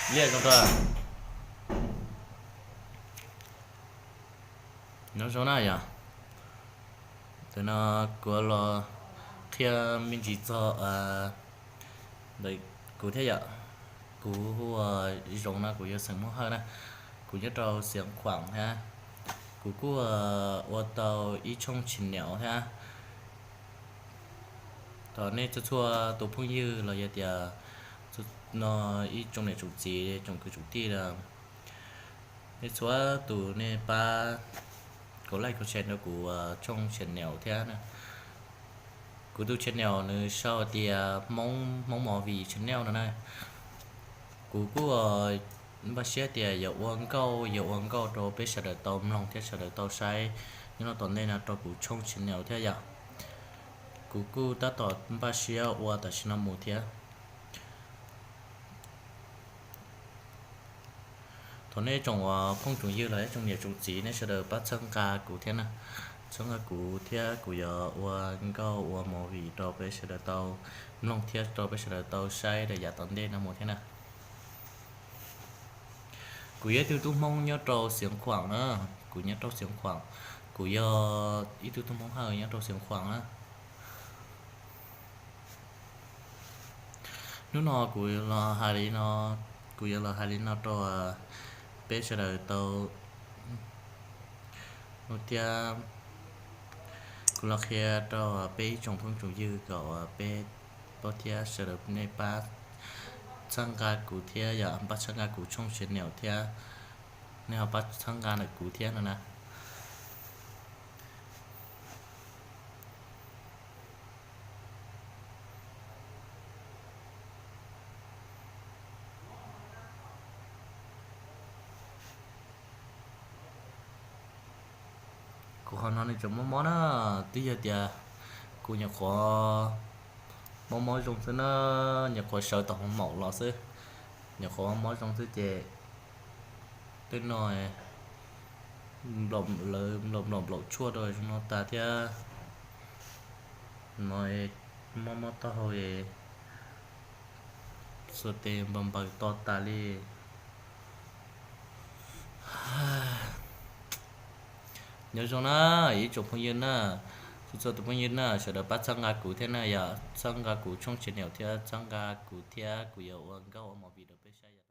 Li zoo rau, nyob zoo na yom. Ntawm no kuv los qhia me ntsis txog ntawm kuv thiab yom. Kuv hu ua Zoo na, kuv yog xeem Hmoob Hawj na. Kuv nyob rau Xiav Khuam thiab. Kuv kuj ua tau ib tshooj channel thiab. Thov nej txhua txhua tus phooj ywg los yog tias no ib tsoom niam tsoom txiv tsoom kwv tsoom tij, nej txhua tus nej pab kom like kom share rau kuv tshooj channel thiab na. Kuv tus channel nws sau tias Hmoob, Hmoob Movie Channel no na. Kuv kuj npaj siab tias yuav ua nkauj, yuav ua nkauj rau peb sawv daws tau mloog thiab sawv daws tau saib nyob rau tom ntej no rau kuv tshooj channel thiab yom. Kuv kuj tab tom npaj siab ua tam sim no mus thiab. Thov nej tsoom phooj tsoom ywg los ib tsoom niam tsoom txiv nej sawv daws pab txhawb nqa kuv thiab na. Txhawb nqa kuv thiab kuv yuav ua nkauj ua movie rau peb sawv daws tau mloog thiab rau peb sawv daws tau saib rau yav tom ntej no mus thiab na. Kuv yog ib tug tub Hmoob nyob rau Xiav Khuam na. Kuv nyob rau Xiav Khuam. Kuv yog ib tug tub Hmoob Hawj nyob rau Xiav Khuam na. Hnub no kuv los hais li no, kuv yuav los hais li no rau peb sawv daws tau thiab. Kuv los qhia rau peb ib tsoom phooj tsoom ywg kom peb paub thiab sawv daws nej pab txhawb nqa kuv thiab yom, pab txhawb nqa kuv tshooj channel thiab. Nej ho pab txhawb nqa ntawm kuv thiab no na. Kuv qhov no nws tseem mob mob na, twb yog tias kuv nyuam qhuav mob mob zoo xwb na, nyuam qhuav sawv tau hauv maum los xwb, nyuam qhuav mob zoo xwb ces tej no nplaum nplaum tshuaj rau zoo no tas thiab. No mob mob taub hau es xuas tes npaws npaws to tas li. Nyob zoo na, ib tsoom phooj ywg na, txhua txhua tus phooj ywg na, sawv daws pab txhawb nqa kuv thiab na, yog txhawb nqa kuv tshooj channel thiab txhawb nqa kuv thiab kuv yuav ua nkauj ua movie rau peb saib yom.